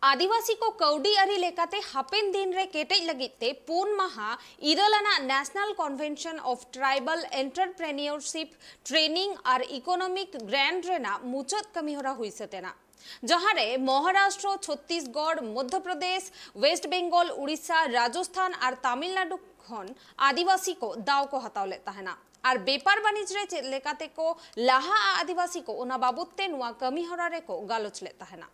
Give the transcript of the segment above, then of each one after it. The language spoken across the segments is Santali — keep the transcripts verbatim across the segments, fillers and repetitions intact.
ᱟᱹᱫᱤᱵᱟᱹᱥᱤ ᱠᱚ ᱠᱟᱹᱣᱰᱤ ᱟᱹᱨᱤ ᱞᱮᱠᱟᱛᱮ ᱦᱟᱯᱮᱱ ᱫᱤᱱ ᱨᱮ ᱠᱮᱴᱮᱡ ᱞᱟᱹᱜᱤᱫ ᱛᱮ ᱯᱩᱱ ᱢᱟᱦᱟ ᱤᱨᱟᱹᱞ ᱟᱱᱟᱜ National Convention of Tribal Entrepreneurship Training R Economic Grant ᱨᱮᱱᱟᱜ ᱢᱩᱪᱟᱹᱫ ᱠᱟᱹᱢᱤᱦᱚᱨᱟ ᱦᱩᱭ ᱥᱟᱹᱛ ᱮᱱᱟ, ᱡᱟᱦᱟᱸ ᱨᱮ ᱢᱚᱦᱟᱨᱟᱥᱴᱨᱚ, ᱪᱷᱚᱛᱛᱤᱥᱜᱚᱲ, ᱢᱚᱫᱷᱭᱚ ᱯᱨᱚᱫᱮᱥ, ᱳᱭᱮᱥᱴ ᱵᱮᱝᱜᱚᱞ, ᱩᱲᱤᱥᱥᱟ, ᱨᱟᱡᱚᱥᱛᱷᱟᱱ ᱟᱨ ᱛᱟᱢᱤᱞᱱᱟᱰᱩ ᱠᱷᱚᱱ ᱟᱹᱫᱤᱵᱟᱹᱥᱤ ᱠᱚ ᱫᱟᱣ ᱠᱚ ᱦᱟᱛᱟᱣ ᱞᱮᱫ ᱛᱟᱦᱮᱱᱟ᱾ ᱟᱨ ᱵᱮᱯᱟᱨ ᱵᱟᱹᱱᱤᱡᱽ ᱨᱮ ᱪᱮᱫ ᱞᱮᱠᱟᱛᱮ ᱠᱚ ᱞᱟᱦᱟᱜᱼᱟ ᱟᱹᱫᱤᱵᱟᱹᱥᱤ ᱠᱚ, ᱚᱱᱟ ᱵᱟᱵᱚᱛ ᱛᱮ ᱱᱚᱣᱟ ᱠᱟᱹᱢᱤ ᱦᱚᱨᱟ ᱨᱮᱠᱚ ᱜᱟᱞᱚᱪ ᱞᱮᱫ ᱛᱟᱦᱮᱱᱟ᱾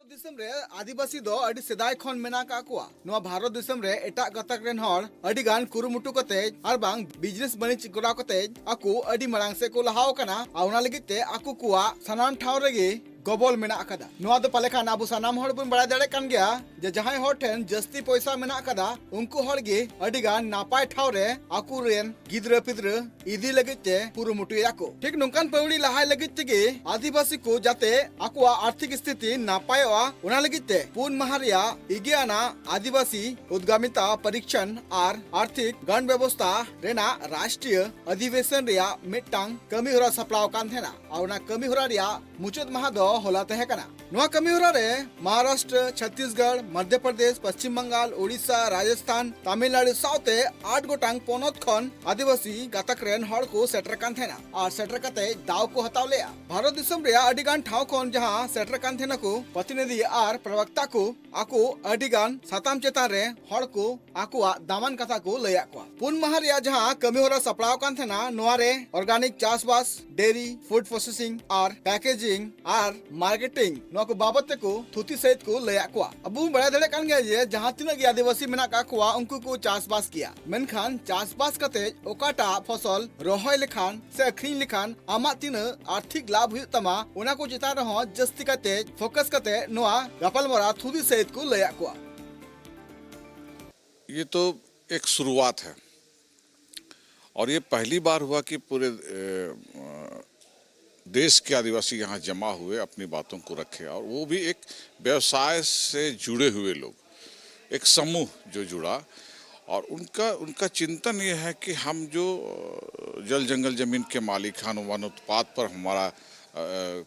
ᱫᱤᱥᱚᱢ ᱨᱮ ᱟᱹᱫᱤᱵᱟᱹᱥᱤ ᱫᱚ ᱟᱹᱰᱤ ᱥᱮᱫᱟᱭ ᱠᱷᱚᱱ ᱢᱮᱱᱟᱜ ᱟᱠᱟᱫ ᱠᱚᱣᱟ᱾ ᱱᱚᱣᱟ ᱵᱷᱟᱨᱚᱛ ᱫᱤᱥᱚᱢ ᱨᱮ ᱮᱴᱟᱜ ᱜᱟᱛᱟᱠ ᱨᱮᱱ ᱦᱚᱲ ᱟᱹᱰᱤ ᱜᱟᱱ ᱠᱩᱨᱩᱢᱩᱴᱩ ᱠᱟᱛᱮ ᱟᱨ ᱵᱟᱝ ᱵᱤᱡᱽᱱᱮᱥ ᱵᱟᱹᱱᱤᱡᱽ ᱠᱚᱨᱟᱣ ᱠᱟᱛᱮ ᱟᱠᱚ ᱟᱹᱰᱤ ᱢᱟᱲᱟᱝ ᱥᱮᱫ ᱠᱚ ᱞᱟᱦᱟᱣ ᱟᱠᱟᱱᱟ ᱟᱨ ᱚᱱᱟ ᱞᱟᱹᱜᱤᱫ ᱛᱮ ᱟᱠᱚ ᱠᱚᱣᱟᱜ ᱥᱟᱱᱟᱢ ᱴᱷᱟᱶ ᱨᱮᱜᱮ ᱜᱚᱵᱚᱞ ᱢᱮᱱᱟᱜ ᱟᱠᱟᱫᱟ᱾ ᱱᱚᱣᱟ ᱫᱚ ᱯᱟᱞᱮ ᱠᱷᱟᱱ ᱟᱵᱚ ᱥᱟᱱᱟᱢ ᱦᱚᱲ ᱵᱚᱱ ᱵᱟᱲᱟᱭ ᱫᱟᱲᱮᱭᱟᱜ ᱠᱟᱱ ᱜᱮᱭᱟ ᱡᱮ ᱡᱟᱦᱟᱸᱭ ᱦᱚᱲ ᱴᱷᱮᱱ ᱡᱟᱹᱥᱛᱤ ᱯᱚᱭᱥᱟ ᱢᱮᱱᱟᱜ ᱟᱠᱟᱫᱟ, ᱩᱱᱠᱩ ᱦᱚᱲ ᱜᱮ ᱟᱹᱰᱤ ᱜᱟᱱ ᱱᱟᱯᱟᱭ ᱴᱷᱟᱶ ᱨᱮ ᱟᱠᱚ ᱨᱮᱱ ᱜᱤᱫᱽᱨᱟᱹ ᱯᱤᱫᱽᱨᱟᱹ ᱤᱫᱤ ᱞᱟᱹᱜᱤᱫ ᱛᱮ ᱠᱩᱨᱩᱢᱩᱴᱩᱭᱟᱠᱚ᱾ ᱴᱷᱤᱠ ᱱᱚᱝᱠᱟᱱ ᱯᱟᱹᱣᱲᱤ ᱞᱟᱦᱟᱭ ᱞᱟᱹᱜᱤᱫ ᱛᱮᱜᱮ ᱟᱹᱫᱤᱵᱟᱹᱥᱤ ᱠᱚ ᱡᱟᱛᱮ ᱟᱠᱚᱣᱟᱜ ᱟᱨᱛᱷᱤᱠ ᱥᱛᱷᱤᱛᱤ ᱱᱟᱯᱟᱭᱚᱜᱼᱟ, ᱚᱱᱟ ᱞᱟᱹᱜᱤᱫ ᱛᱮ ᱯᱩᱱ ᱢᱟᱦᱟ ᱨᱮᱭᱟᱜ ᱤᱜᱮ ᱟᱱᱟᱜ ᱟᱹᱫᱤᱵᱟᱹᱥᱤ ᱩᱫᱽᱜᱟᱢᱤᱛᱟ ᱯᱚᱨᱤᱠᱥᱚᱱ ᱟᱨ ᱟᱨᱛᱷᱤᱠ ᱜᱟᱱ ᱵᱮᱵᱚᱥᱛᱷᱟ ᱨᱮᱱᱟᱜ ᱨᱟᱥᱴᱨᱤᱭᱚ ᱚᱫᱷᱤᱵᱮᱥᱚᱱ ᱨᱮᱭᱟᱜ ᱢᱤᱫᱴᱟᱝ ᱠᱟᱹᱢᱤᱦᱚᱨᱟ ᱥᱟᱯᱲᱟᱣ ᱟᱠᱟᱱ ᱛᱟᱦᱮᱱᱟ ᱟᱨ ᱚᱱᱟ ᱠᱟᱹᱢᱤᱦᱚᱨᱟ ᱨᱮᱭᱟᱜ ᱢᱩᱪᱟᱹᱫ ᱢᱟᱦᱟ ᱫᱚ ᱦᱚᱞᱟ ᱛᱟᱦᱮᱸ ᱠᱟᱱᱟ᱾ ᱱᱚᱣᱟ ᱠᱟᱹᱢᱤᱦᱚᱨᱟ ᱨᱮ ᱢᱚᱦᱟᱨᱟᱥᱴᱨᱚ, ᱪᱷᱚᱛᱛᱤᱥᱜᱚᱲ, ᱢᱚᱫᱷᱭᱚ ᱯᱨᱚᱫᱮᱥ, ᱯᱚᱥᱪᱤᱢ ᱵᱟᱝᱜᱟᱞ, ᱳᱰᱤᱥᱟ, ᱨᱟᱡᱚᱥᱛᱷᱟᱱ, ᱛᱟᱢᱤᱞᱱᱟᱲᱩ ᱥᱟᱶᱛᱮ ᱟᱴ ᱜᱚᱴᱟᱝ ᱯᱚᱱᱚᱛ ᱠᱷᱚᱱ ᱟᱹᱫᱤᱵᱟᱹᱥᱤ ᱜᱟᱛᱟᱠ ᱨᱮᱱ ᱦᱚᱲ ᱠᱚ ᱥᱮᱴᱮᱨ ᱠᱟᱱ ᱛᱟᱦᱮᱱᱟ ᱟᱨ ᱥᱮᱴᱮᱨ ᱠᱟᱛᱮ ᱫᱟᱣ ᱠᱚ ᱦᱟᱛᱟᱣ ᱞᱮᱫᱼᱟ᱾ ᱵᱷᱟᱨᱚᱛ ᱫᱤᱥᱚᱢ ᱨᱮᱭᱟᱜ ᱟᱹᱰᱤ ᱜᱟᱱ ᱴᱷᱟᱶ ᱠᱷᱚᱱ ᱡᱟᱦᱟᱸ ᱥᱮᱴᱮᱨ ᱠᱟᱱ ᱛᱟᱦᱮᱱᱟ ᱠᱚ ᱯᱨᱚᱛᱤᱱᱤᱫᱷᱤ ᱟᱨ ᱯᱨᱚᱵᱚᱠᱛᱟ ᱠᱚ, ᱟᱠᱚ ᱟᱹᱰᱤ ᱜᱟᱱ ᱥᱟᱛᱟᱢ ᱪᱮᱛᱟᱱ ᱨᱮ ᱦᱚᱲ ᱠᱚ ᱟᱠᱚᱣᱟᱜ ᱫᱟᱢᱟᱱ ᱠᱟᱛᱷᱟ ᱠᱚ ᱞᱟᱹᱭᱟᱫ ᱠᱚᱣᱟ᱾ ᱯᱩᱱ ᱢᱟᱦᱟ ᱨᱮᱭᱟᱜ ᱡᱟᱦᱟᱸ ᱠᱟᱹᱢᱤ ᱦᱚᱨᱟ ᱥᱟᱯᱲᱟᱣ ᱟᱠᱟᱱ ᱛᱟᱦᱮᱱᱟ, ᱱᱚᱣᱟ ᱨᱮ ᱚᱨᱜᱟᱱᱤᱠ ᱪᱟᱥᱵᱟᱥ, ᱰᱮᱭᱨᱤ, ᱯᱷᱩᱰ ᱯᱨᱚᱥᱮᱥᱤᱝ ᱟᱨ ᱯᱮᱠᱮᱡᱤᱝ ᱟᱨ ᱢᱟᱨᱠᱮᱴᱤᱝ, ᱱᱚᱣᱟ ᱠᱚ ᱵᱟᱵᱚᱫ ᱛᱮᱠᱚ ᱛᱷᱩᱛᱤ ᱥᱟᱹᱦᱤᱡ ᱠᱚ ᱞᱟᱹᱭᱟᱫ ᱠᱚᱣᱟ᱾ ᱟᱵᱚ ᱵᱚᱱ ᱵᱟᱲᱟᱭ ᱫᱟᱲᱮᱭᱟᱜ ᱠᱟᱱ ᱜᱮᱭᱟ ᱡᱮ ᱡᱟᱦᱟᱸ ᱛᱤᱱᱟᱹᱜ ᱜᱮ ᱟᱹᱫᱤᱵᱟᱹᱥᱤ ᱢᱮᱱᱟᱜ ᱟᱠᱟᱫ ᱠᱚᱣᱟ, ᱩᱱᱠᱩ ᱠᱚ ᱪᱟᱥᱵᱟᱥ ᱜᱮᱭᱟ, ᱢᱮᱱᱠᱷᱟᱱ ᱪᱟᱥᱵᱟᱥ ᱠᱟᱛᱮ ᱚᱠᱟᱴᱟᱜ ᱯᱷᱚᱥᱚᱞ ᱨᱚᱦᱚᱭ ᱞᱮᱠᱷᱟᱱ ᱥᱮ ᱟᱹᱠᱷᱨᱤᱧ ᱞᱮᱠᱷᱟᱱ ᱟᱢᱟᱜ ᱛᱤᱱᱟᱹᱜ ᱟᱨᱛᱷᱤᱠ ᱞᱟᱵᱷ ᱦᱩᱭᱩᱜ ᱛᱟᱢᱟ, ᱚᱱᱟ ᱠᱚ ᱪᱮᱛᱟᱱ ᱨᱮᱦᱚᱸ ᱡᱟᱹᱥᱛᱤ ᱠᱟᱛᱮ ᱯᱷᱳᱠᱟᱥ ᱠᱟᱛᱮ ᱱᱚᱣᱟ ᱜᱟᱯᱟᱞᱢᱟᱨᱟᱣ ᱛᱷᱩᱛᱤ ᱥᱟᱹᱦᱤᱡ ᱠᱚ ᱞᱟᱹᱭᱟᱫ ᱠᱚᱣᱟ᱾ ये तो एक शुरुआत है और ये पहली बार हुआ कि पूरे ए, अ, देश के आदिवासी यहाँ जमा हुए, अपनी बातों को रखे और वो भी एक व्यवसाय से जुड़े हुए लोग, एक समूह जो जुड़ा और उनका उनका चिंतन ये है कि हम जो अ, जल जंगल जमीन के मालिक हैं, वन उत्पाद पर हमारा अ,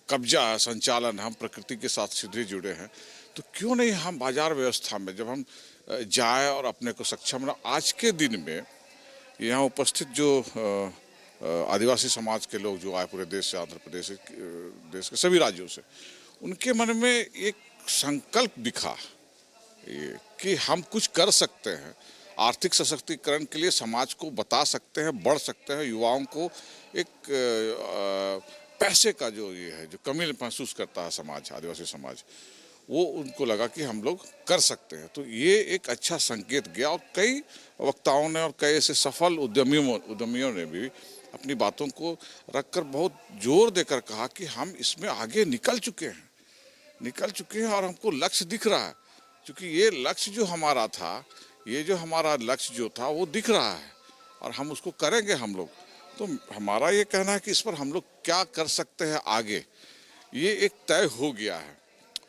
कब्जा है, संचालन, हम प्रकृति के साथ सीधे जुड़े हैं, तो क्यों नहीं हम बाजार व्यवस्था में जब हम अ, जाएं और अपने को सक्षम बनाएं। आज के दिन में यहाँ उपस्थित जो अ, अ, आदिवासी समाज के लोग जो आए पूरे देश से, आंध्र प्रदेश से, अ, देश के सभी राज्यों से, उनके मन में एक संकल्प दिखा ये कि हम कुछ कर सकते हैं, आर्थिक सशक्तिकरण के लिए समाज को बता सकते हैं, बढ़ सकते हैं, युवाओं को एक अ, पैसे का जो ये है, जो कमी महसूस करता है समाज, आदिवासी समाज, वो उनको लगा कि हम लोग कर सकते हैं। तो ये एक अच्छा संकेत गया और कई वक्ताओं ने और कई ऐसे सफल उद्यमियों उद्यमियों ने भी अपनी बातों को रखकर बहुत जोर देकर कहा कि हम इसमें आगे निकल चुके हैं, निकल चुके हैं और हमको लक्ष्य दिख रहा है। क्योंकि ये लक्ष्य जो हमारा था, ये जो हमारा लक्ष्य जो था, वो दिख रहा है और हम उसको करेंगे हम लोग। तो हमारा ये कहना है कि इस पर हम लोग क्या कर सकते हैं आगे, ये एक तय हो गया है।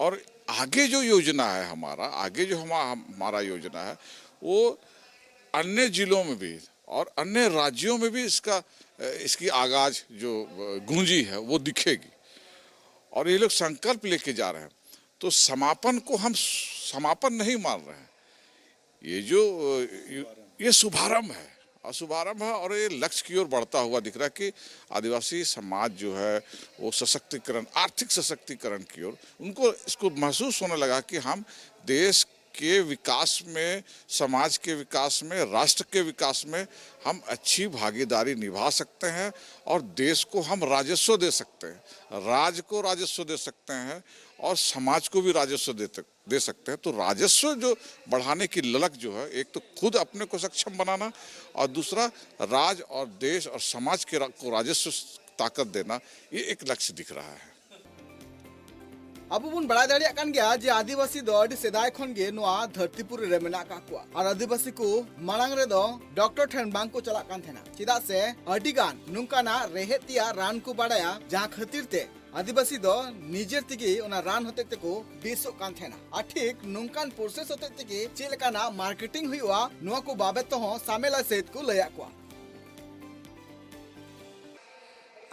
और आगे जो योजना है हमारा, आगे जो हमा-, हमारा योजना है, वो अन्य जिलों में भी और अन्य राज्यों में भी इसका, अ, इसकी आगाज जो, अ, गूंजी है, वो दिखेगी। और ये लोग संकल्प लेके जा रहे हैं, तो समापन को हम समापन नहीं मान रहे हैं। ये जो अ, ये ये शुभारंभ है, और शुभारंभ है और ये लक्ष्य की ओर बढ़ता हुआ दिख रहा है कि आदिवासी समाज जो है, वो सशक्तिकरण, आर्थिक सशक्तिकरण की ओर उनको इसको महसूस होने लगा कि हम देश के विकास में, समाज के विकास में, राष्ट्र के विकास में हम अच्छी भागीदारी निभा सकते हैं और देश को हम राजस्व दे सकते हैं, राज्य को राजस्व दे सकते हैं और समाज को भी राजस्व दे, दे सकते हैं। तो राजस्व जो बढ़ाने की ललक जो है, एक तो खुद अपने को सक्षम बनाना और दूसरा राज और देश और समाज के रा-, को राजस्व ताकत देना, ये एक लक्ष्य दिख रहा है। ᱟᱵᱚ ᱵᱚᱱ ᱵᱟᱲᱟᱭ ᱫᱟᱲᱮᱭᱟᱜ ᱠᱟᱱ ᱜᱮᱭᱟ ᱡᱮ ᱟᱹᱫᱤᱵᱟᱹᱥᱤ ᱫᱚ ᱟᱹᱰᱤ ᱥᱮᱫᱟᱭ ᱠᱷᱚᱱ ᱜᱮ ᱱᱚᱣᱟ ᱫᱷᱟᱹᱨᱛᱤ ᱯᱩᱨᱤ ᱨᱮ ᱢᱮᱱᱟᱜ ᱟᱠᱟᱫ ᱠᱚᱣᱟ᱾ ᱟᱨ ᱟᱹᱫᱤᱵᱟᱹᱥᱤ ᱠᱚ ᱢᱟᱲᱟᱝ ᱨᱮᱫᱚ ᱰᱚᱠᱴᱚᱨ ᱴᱷᱮᱱ ᱵᱟᱝ ᱠᱚ ᱪᱟᱞᱟᱜ ᱠᱟᱱ ᱛᱟᱦᱮᱱᱟ, ᱪᱮᱫᱟᱜ ᱥᱮ ᱟᱹᱰᱤ ᱜᱟᱱ ᱱᱚᱝᱠᱟᱱᱟᱜ ᱨᱮᱦᱮᱫ ᱛᱮᱭᱟᱜ ᱨᱟᱱ ᱠᱚ ᱵᱟᱲᱟᱭᱟ, ᱡᱟᱦᱟᱸ ᱠᱷᱟᱹᱛᱤᱨ ᱛᱮ ᱟᱹᱫᱤᱵᱟᱹᱥᱤ ᱫᱚ ᱱᱤᱡᱮᱨ ᱛᱮᱜᱮ ᱚᱱᱟ ᱨᱟᱱ ᱦᱚᱛᱮᱡ ᱛᱮᱠᱚ ᱵᱮᱥᱚᱜ ᱠᱟᱱ ᱛᱟᱦᱮᱱᱟ᱾ ᱟᱨ ᱴᱷᱤᱠ ᱱᱚᱝᱠᱟᱱ ᱯᱨᱚᱥᱮᱥ ᱦᱚᱛᱮᱡ ᱛᱮᱜᱮ ᱪᱮᱫ ᱞᱮᱠᱟᱱᱟᱜ ᱢᱟᱨᱠᱮᱴᱤᱝ ᱦᱩᱭᱩᱜᱼᱟ, ᱱᱚᱣᱟ ᱠᱚ ᱵᱟᱵᱚᱫ ᱛᱮᱦᱚᱸ ᱥᱟᱢᱮᱞᱟ ᱥᱮᱫ ᱠᱚ ᱞᱟᱹᱭᱟᱫ ᱠᱚᱣᱟ᱾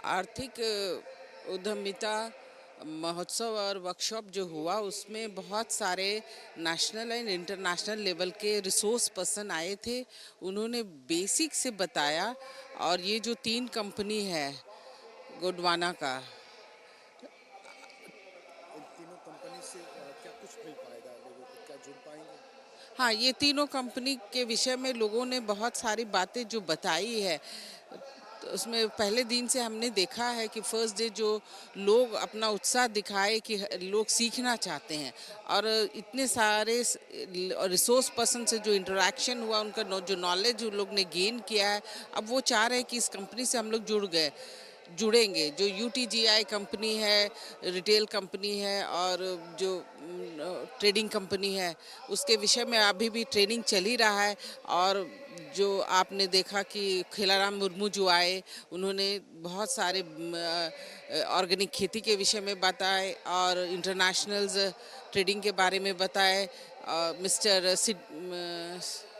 आर्थिक उद्यमिता महोत्सव और वर्कशॉप जो हुआ, उसमें बहुत सारे नेशनल एंड इंटरनेशनल लेवल के रिसोर्स पर्सन आए थे। उन्होंने बेसिक से बताया। और ये जो तीन कंपनी है गोंडवाना का, इन तीनों कंपनी से अ, क्या कुछ मिल पाएगा लोगों को? क्या जुड़ पाएंगे? हाँ, ये तीनों कंपनी के विषय में लोगों ने बहुत सारी बातें जो बताई है, तो उसमें पहले दिन से हमने देखा है कि फर्स्ट डे जो लोग अपना उत्साह दिखाए कि ह-, लोग सीखना चाहते हैं, और इतने सारे स-, ल-, रिसोर्स पर्सन से जो इंटरेक्शन हुआ, उनका नॉ-, जो नॉलेज उन लोग ने गेन किया है, अब वो चाह रहे हैं कि इस कंपनी से हम लोग जुड़ गए, जुड़ेंगे। जो यू टी जी आई कंपनी है, रिटेल कंपनी है, और जो ट्रेडिंग कंपनी है, उसके विषय में अभी भी ट्रेनिंग चल ही रहा है। और जो आपने देखा कि खेलाराम मुर्मू जो आए, उन्होंने बहुत सारे ऑर्गेनिक खेती के विषय में बताए और इंटरनेशनल ट्रेडिंग के बारे में बताए। मिस्टर सिड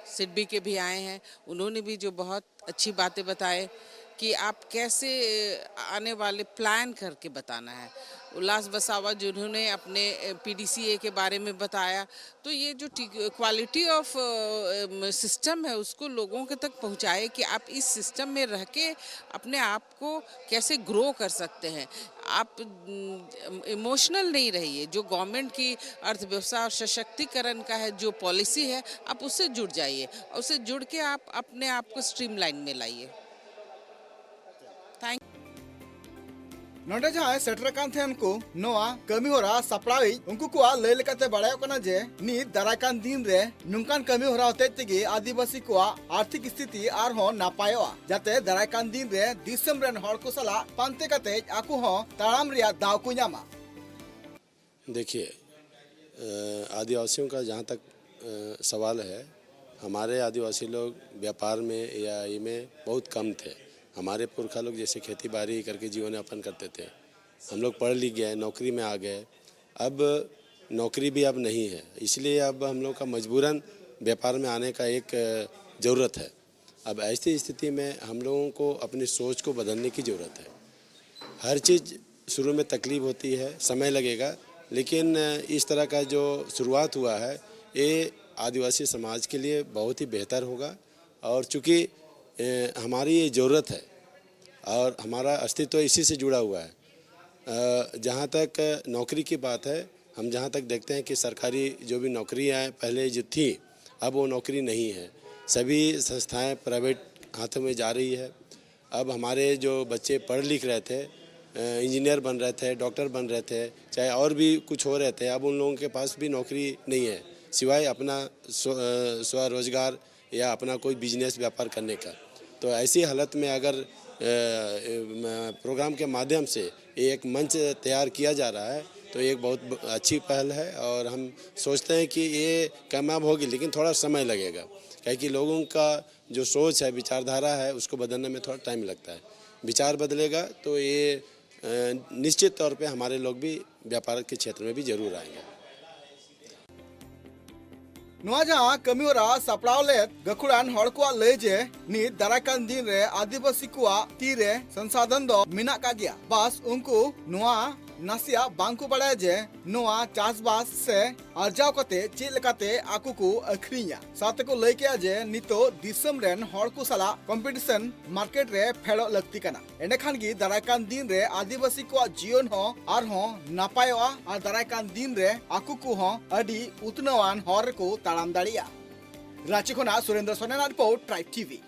सिडबी के भी आए हैं, उन्होंने भी जो बहुत अच्छी बातें बताए कि आप कैसे आने वाले प्लान करके बताना है। उल्लास बसावा जिन्होंने अपने पी डी सी ए के बारे में बताया, तो ये जो क्वालिटी ऑफ सिस्टम है, उसको लोगों के तक पहुँचाए कि आप इस सिस्टम में रह के अपने आप को कैसे ग्रो कर सकते हैं। आप इमोशनल नहीं रहिए। जो गवर्नमेंट की अर्थव्यवस्था और सशक्तिकरण का है, जो पॉलिसी है, आप उससे जुड़ जाइए, और उससे जुड़ के आप अपने आप को स्ट्रीमलाइन में लाइए। थैंक ᱱᱚᱰᱮ ᱡᱟᱦᱟᱸᱭ ᱥᱮᱴᱮᱨ ᱟᱠᱟᱱ ᱛᱟᱦᱮᱸᱱ ᱠᱚ ᱱᱚᱣᱟ ᱠᱟᱹᱢᱤ ᱦᱚᱨᱟ ᱥᱟᱯᱲᱟᱣᱤᱡ, ᱩᱱᱠᱩ ᱠᱚᱣᱟᱜ ᱞᱟᱹᱭ ᱞᱮᱠᱟᱛᱮ ᱵᱟᱲᱟᱭᱚᱜ ᱠᱟᱱᱟ ᱡᱮ ᱱᱤᱛ ᱫᱟᱨᱟᱭ ᱠᱟᱱ ᱫᱤᱱ ᱨᱮ ᱱᱚᱝᱠᱟᱱ ᱠᱟᱹᱢᱤ ᱦᱚᱨᱟ ᱦᱚᱛᱮᱡ ᱛᱮᱜᱮ ᱟᱹᱫᱤᱵᱟᱹᱥᱤ ᱠᱚᱣᱟᱜ ᱟᱨᱛᱷᱤᱠ ᱥᱛᱷᱤᱛᱤ ᱟᱨᱦᱚᱸ ᱱᱟᱯᱟᱭᱚᱜᱼᱟ, ᱡᱟᱛᱮ ᱫᱟᱨᱟᱭ ᱠᱟᱱ ᱫᱤᱱ ᱨᱮ ᱫᱤᱥᱚᱢ ᱨᱮᱱ ᱦᱚᱲ ᱠᱚ ᱥᱟᱞᱟᱜ ᱯᱟᱱᱛᱮ ᱠᱟᱛᱮ ᱟᱠᱚ ᱦᱚᱸ ᱛᱟᱲᱟᱢ ᱨᱮᱭᱟᱜ ᱫᱟᱣ ᱠᱚ ᱧᱟᱢᱟ᱾ देखिए, अ, आदिवासियों का जहाँ तक अ, सवाल है, हमारे आदिवासी लोग व्यापार में या ये में बहुत कम थे। हमारे पुरखा लोग जैसे खेती बाड़ी करके जीवन यापन करते थे। हम लोग पढ़ लिख गए, नौकरी में आ गए। अब नौकरी भी अब नहीं है, इसलिए अब हम लोग का मजबूरन व्यापार में आने का एक अ, ज़रूरत है। अब ऐसी स्थिति में हम लोगों को अपनी सोच को बदलने की ज़रूरत है। हर चीज़ शुरू में तकलीफ होती है, समय लगेगा, लेकिन इस तरह का जो शुरुआत हुआ है, ये आदिवासी समाज के लिए बहुत ही बेहतर होगा। और चूँकि, ए, हमारी ये ज़रूरत है और हमारा अस्तित्व इसी से जुड़ा हुआ है। अ, जहाँ तक नौकरी की बात है, हम जहाँ तक देखते हैं कि सरकारी जो भी नौकरियाँ पहले जो थी, अब वो नौकरी नहीं है। सभी संस्थाएं प्राइवेट हाथों में जा रही है। अब हमारे जो बच्चे पढ़ लिख रहे थे, अ, इंजीनियर बन रहे थे, डॉक्टर बन रहे थे, चाहे और भी कुछ हो रहे थे, अब उन लोगों के पास भी नौकरी नहीं है, सिवाय अपना स्व-, अ, स्वरोजगार या अपना कोई बिजनेस व्यापार करने का। तो ऐसी हालत में अगर, अ, अ, म-, प्रोग्राम के माध्यम से ये एक मंच तैयार किया जा रहा है, तो ये एक बहुत ब-, अच्छी पहल है और हम सोचते हैं कि ये कामयाब होगी, लेकिन थोड़ा समय लगेगा, क्योंकि लोगों का जो सोच है, विचारधारा है, उसको बदलने में थोड़ा टाइम लगता है। विचार बदलेगा, तो ये, अ, निश्चित तौर पे हमारे लोग भी व्यापार के क्षेत्र में भी जरूर आएंगे। ᱱᱚᱣᱟ ᱡᱟᱦᱟᱸ ᱠᱟᱹᱢᱤᱦᱚᱨᱟ ᱥᱟᱯᱲᱟᱣ ᱞᱮᱫ ᱜᱟᱹᱠᱷᱩᱲᱟᱱ ᱦᱚᱲ ᱠᱚᱣᱟᱜ ᱞᱟᱹᱭ ᱡᱮ ᱱᱤᱛ ᱫᱟᱨᱟᱭ ᱠᱟᱱ ᱫᱤᱱ ᱨᱮ ᱟᱹᱫᱤᱵᱟᱹᱥᱤ ᱠᱚᱣᱟᱜ ᱛᱤ ᱨᱮ ᱥᱚᱝᱥᱟᱫᱷᱚᱱ ᱫᱚ ᱢᱮᱱᱟᱜ ᱠᱟᱜ ᱜᱮᱭᱟ᱾ ᱵᱟᱥ ᱩᱱᱠᱩ ᱱᱚᱣᱟ ᱱᱟᱥᱮᱭᱟᱜ ᱵᱟᱝ ᱠᱚ ᱵᱟᱲᱟᱭᱟ ᱡᱮ ᱱᱚᱣᱟ ᱪᱟᱥᱵᱟᱥ ᱥᱮ ᱟᱨᱡᱟᱣ ᱠᱟᱛᱮ ᱪᱮᱫ ᱞᱮᱠᱟᱛᱮ ᱟᱠᱚ ᱠᱚ ᱟᱹᱠᱷᱨᱤᱧᱟ᱾ ᱥᱟᱶᱛᱮ ᱠᱚ ᱞᱟᱹᱭ ᱠᱮᱜᱼᱟ ᱡᱮ ᱱᱤᱛᱚᱜ ᱫᱤᱥᱚᱢ ᱨᱮᱱ ᱦᱚᱲ ᱠᱚ ᱥᱟᱞᱟᱜ ᱠᱚᱢᱯᱤᱴᱤᱥᱚᱱ ᱢᱟᱨᱠᱮᱴ ᱨᱮ ᱯᱷᱮᱰᱚᱜ ᱞᱟᱹᱠᱛᱤ ᱠᱟᱱᱟ᱾ ᱮᱸᱰᱮᱠᱷᱟᱱ ᱜᱮ ᱫᱟᱨᱟᱭ ᱠᱟᱱ ᱫᱤᱱ ᱨᱮ ᱟᱹᱫᱤᱵᱟᱹᱥᱤ ᱠᱚᱣᱟᱜ ᱡᱤᱭᱚᱱ ᱦᱚᱸ ᱟᱨᱦᱚᱸ ᱱᱟᱯᱟᱭᱚᱜᱼᱟ ᱟᱨ ᱫᱟᱨᱟᱭ ᱠᱟᱱ ᱫᱤᱱ ᱨᱮ ᱟᱠᱚ ᱠᱚᱦᱚᱸ ᱟᱹᱰᱤ ᱩᱛᱱᱟᱹᱣᱟᱱ ᱦᱚᱨ ᱨᱮᱠᱚ ᱛᱟᱲᱟᱢ ᱫᱟᱲᱮᱭᱟᱜᱼᱟ᱾ ᱨᱟᱸᱪᱤ ᱠᱷᱚᱱᱟᱜ ᱥᱩᱨᱮᱱᱫᱨᱚ ᱥᱚᱨᱮᱱᱟᱜ ᱨᱤᱯᱳᱨᱴ, ᱴᱨᱟᱭᱤᱵᱽ ᱴᱤᱵᱷᱤ᱾